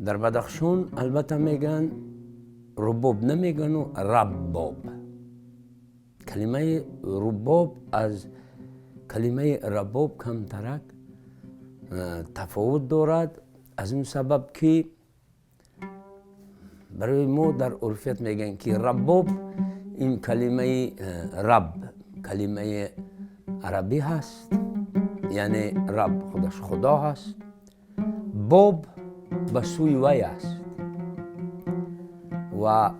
Дар Бадахшон албатта мегӯянд рубоб, намегӯянд раббоб. Калимаи рубоб аз калимаи рабоб камтарак тафовут дорад, аз он сабаб ки барои мо дар урфият мегӯянд ки раббоб ин калимаи раб, калимаи арабӣ ҳаст, яъне раб худаш худо ҳаст, боб ба сӯи вай аст. Ва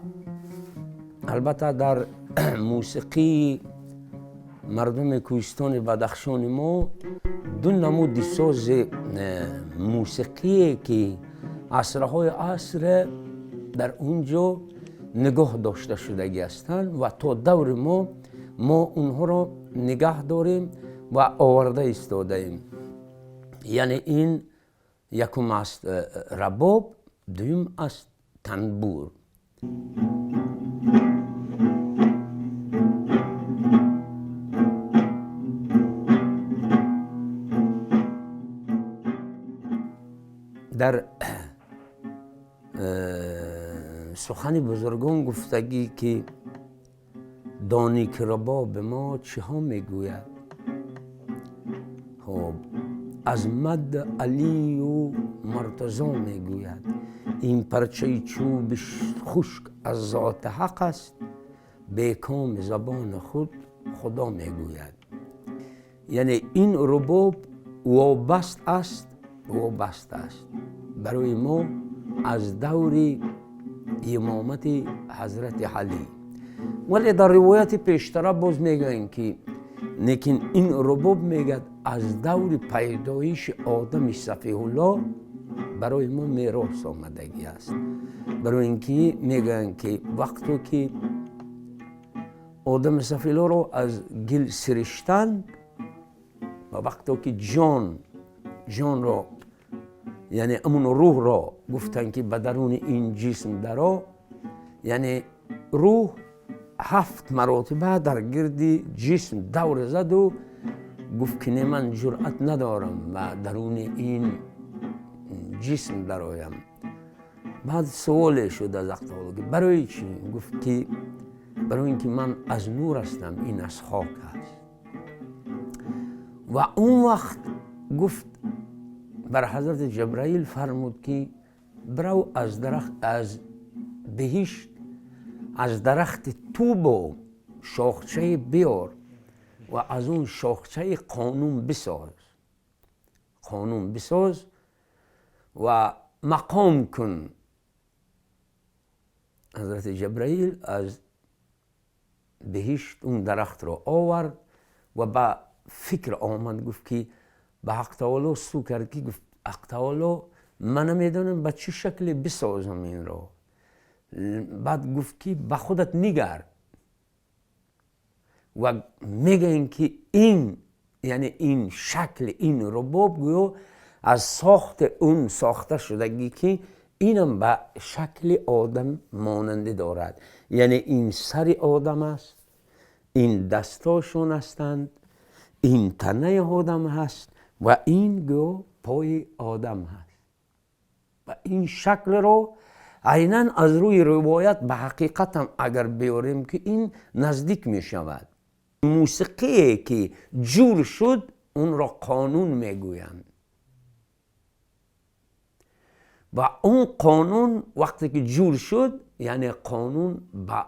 албатта дар мусиқии мардуми кӯҳистони Бадахшони мо ду намуди сози мусиқие ки асрҳои аср дар он ҷо нигоҳ дошта шудагӣ ҳастанд ва то даври мо онҳоро нигаҳ дорем ва оварда истодаем. Яъне ин якум аст рабоб, дуюм аст танбур. Дар сухани бузургон гуфтагӣ ки донӣ ки рабоби мо чиҳо мегӯяд. Хоб, аз мад Алию Муртазо мегӯяд. Ин парчаи чӯби хушк аз зоти ҳақ аст, бекоми забони худ Худо мегӯяд. Яъне ин рубоб вобаст аст, вобаст аст барои мо аз даври имомати ҳазрати Алӣ. Вале дар ривояти пештара боз мегӯянд ки лекин ин рубоб мегӯяд аз даври пайдоиши одами Сафиулло барои мо мерос омадагӣ аст. Барои ин ки мегӯянд ки вақто ки одами Сафиуллоро аз гил сириштанд ва вақто ки ҷонро, яъне амун рӯҳро гуфтанд ки ба даруни ин ҷисм даро, яъне рӯҳ 7 маротиба дар гирди ҷисм давр заду гуфт ки не, ман ҷуръат надорам ба даруни ин ҷисм дароям. Баъд суоле шуд аз Ҳақ таоло ки барои чӣ? Гуфт ки барои ин ки ман аз нур ҳастам, ин аз хок аст. Ва он вақт гуфт бар ҳазрати Ҷабраил фармуд ки бирав аз дарахт, аз биҳишт, аз дарахти тубо шохчае биёр ва аз он шохчаи қонун бисоз, қонун бисоз ва мақом кун. Ҳазрати Ҷабраил аз биҳишт он дарахтро овард ва ба фикр омад, гуфт ки ба Ҳақ таоло сӯ кард ки гуфт Ҳақ таоло ман намедонам ба чӣ шакле бисозам инро. Баъд гуфт ки ба худат нигар. Ва мегӯянд ки ин, яъне ин шакли ин рубоб гӯё аз сохти он сохта шудагӣ ки инам ба шакли одам монандӣ дорад. Яъне ин сари одам аст, ин дастошон ҳастанд, ин танаи одам ҳаст ва ин гӯё пои одам ҳаст. Ва ин шаклро айнан аз рӯи ривоят ба ҳақиқатам агар биёрем ки ин наздик мешавад. Мусиқие ки ҷур шуд онро қонун мегӯянд. Ва он қонун вақте ки ҷур шуд, яъне қонун ба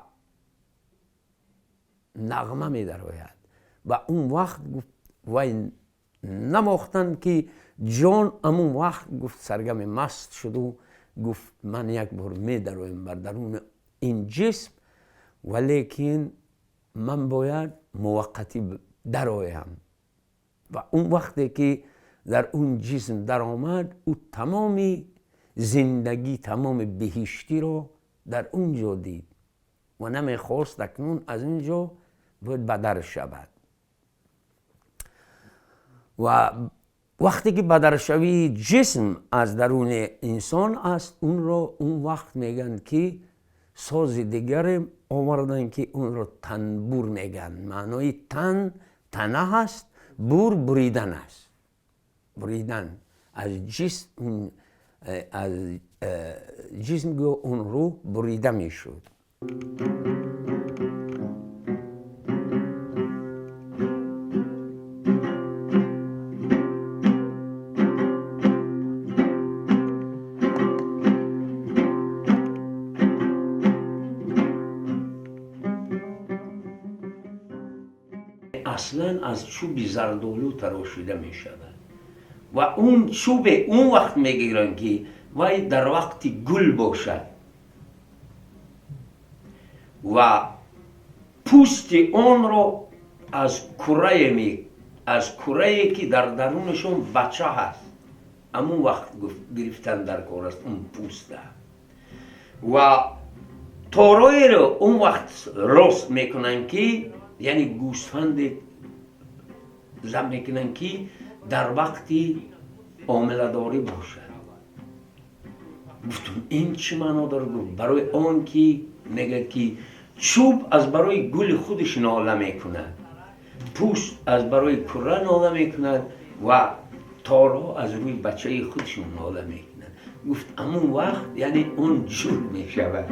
нағма медарояд. Ва он вақт гуфт вай намохтанд ки ҷон амон вақт гуфт саргами маст шуду гуфт ман як бор медароям бар даруни ин ҷисм, валекин ман бояд муваққатӣ дароям. Ва он вақте ки дар он ҷисм даромад, ӯ тамоми зиндагӣ, тамоми биҳиштиро дар он ҷо дид ва намехост акнун аз он ҷо бояд бадар шавад. Ва вақте ки бадаршавии ҷисм аз даруни инсон аст, онро он вақт мегӯянд ки сози дигаре оварданд ки онро танбур мегӯянд. Маънои тан тана ҳаст, бур буридан аст. Буридан аз ҷисм, Аз ҷисм гӯё он рӯҳ бурида мешуд. Аслан аз чӯби зардолу тарошида мешавад ва он чӯбе он вақт мегиранд, ки вай дар вақти гул бошад ва пӯсти онро аз курае, ки дар дарунашон бача ҳаст, ҳамон вақт гирифтан дар кор аст он пӯста. Ва тороеро он вақт рост мекунанд, ки яъне гӯсфанде зам мекунанд, ки дар вақти омиладорӣ бошад. Гуфтум, ин чӣ маъно дорад? Гуфт, барои он ки мегӯяд, ки чӯб аз барои гули худаш нола мекунад, пӯст аз барои кура нола мекунад ва торҳо аз рӯи бачаи худшон нола мекунад. Гуфт, ҳамон вақт яъне он ҷур мешавад.